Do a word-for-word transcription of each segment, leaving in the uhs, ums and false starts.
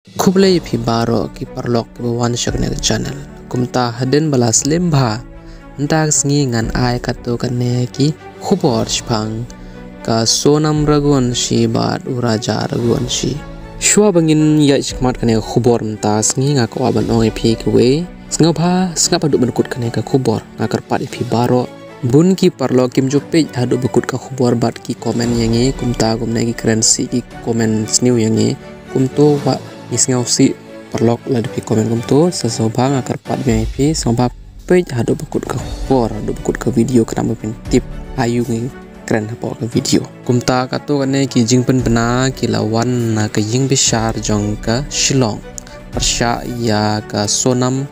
Khublei ïa phi baroh ki paralok kiba wan sha kane ka channel. Kumta hadien ba la slem bha mynta ka sngi ngan ai katto katne ki khubor shaphang ka Sonam Raghuvanshi bad u Raja Raghuvanshi. Shuwa ba ngin ïaid shakhmat kane ka khubor mynta ka sngi nga kwah ban ong ïa phi kiwei, sngewbha sngap haduh ban kut kane ka khubor. Nga kyrpad ïa phi baroh, bun ki paralok kim ju peit haduh ba kut ka khubor bad ki comment ïa ngi, kumta kumne ki kren sih ki comment sniew ïa ngi. Kumto wat ngi sngewsih paralok lada phi comment kumto. Sa sngewbha nga kyrpad biang ïa phi, sngewbha peit haduh ba kut ka khubor, haduh ba kut ka video khnang ba phin tip aïu ngi kren hapoh ka video. Kumta katto katne ki jingpynbna ki la wan na ka ïing bishar jong ka Shillong pyrshah ïa ka Sonam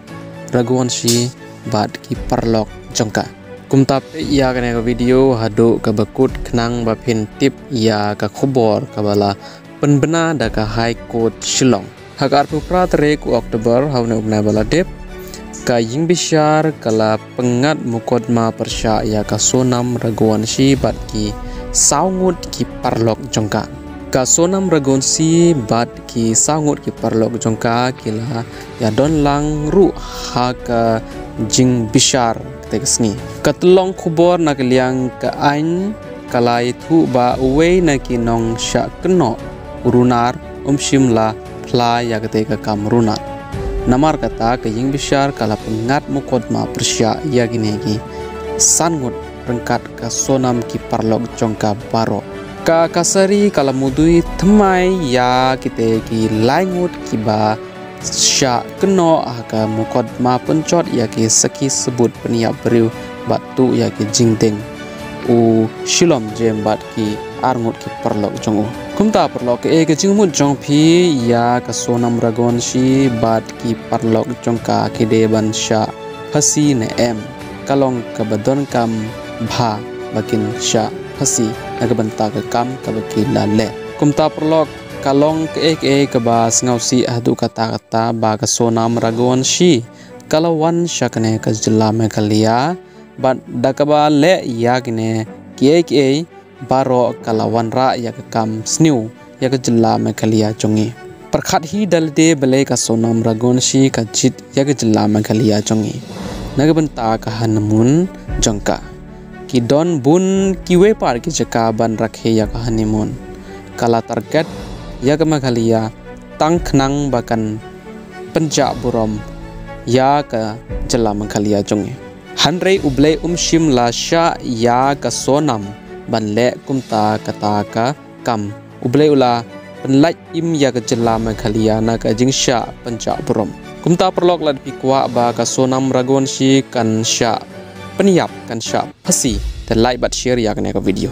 Raghuvanshi bad ki paralok jong ka. Kumta peit ïa kane ka video haduh kaba kut khnang ba phin tip ïa ka khubor kaba la pynbna da ka High Court Shillong. Ha ka arphew phra tarik u October, ha une u bnai ba la dep, ka ïing bishar ka la pynngat mukotduma pyrshah ïa ka Sonam Raghuvanshi bad ki saw ngut ki paralok jong ka. Ka Sonam Raghuvanshi bad ki saw ngut ki paralok jong ka ki la ïadon lang ruh ha ka jingbishar katei ka sngi. Ka tyllong khubor na ka liang ka aiñ ka la ïathuh ba uwei na ki nongshah kynnoh, u runar, um shym la phla ïa katei ka kam runar. Namar kata ka ïing bishar ka la pynngat mukotduma pyrshah ïa kine ki san ngut ryngkat ka Sonam ki paralok jong ka baroh. Ka Kachari ka la mudui thymmai ïa kitei ki lai ngut kiba shah kynnoh ha ka mukotduma pynjot ïa ki sakhi sabut pynïap briew bad tuh ïa ki jingdeng u Shillong Jem bad ki ar ngut ki paralok jong u. Kumta paralok, kaei ka jingmut jong phi ïa ka Sonam Raghuvanshi bad ki paralok jong ka, ki dei ban shah phasi ne em? Ka long kaba donkam bha ba kin shah phasi na ka bynta ka kam kaba ki la leh. Kumta paralok, ka long kaei kaei kaba sngewsih haduh katta katta ba ka Sonam Raghuvanshi ka la wan sha kane ka jylla Meghalaya bad da kaba leh ïa kine kiei kiei baroh ka la wanrah ïa ka kam sniew ïa ka jylla Meghalaya jong ngi. Pyrkhat hi da lade balei ka Sonam Raghuvanshi ka jied ïa ka jylla Meghalaya jong ngi na ka bynta ka honeymoon jong ka. Ki don bun kiwei pat ki jaka ban rakhe ïa ka honeymoon. Ka la target ïa ka Meghalaya tang khnang ba kan pynjah burom ïa ka jylla Meghalaya jong ngi. Hynrei U Blei um shym la shah ïa ka Sonam ban leh kumta kata ka kam. U Blei u la pynlait im ïa ka jylla Meghalaya na ka jingshah pynjah burom. Kumta paralok, lada phi kwah ba ka Sonam Raghuvanshi kan shah pynïap, kan shah phasi, te like bad share ïa kane ka video.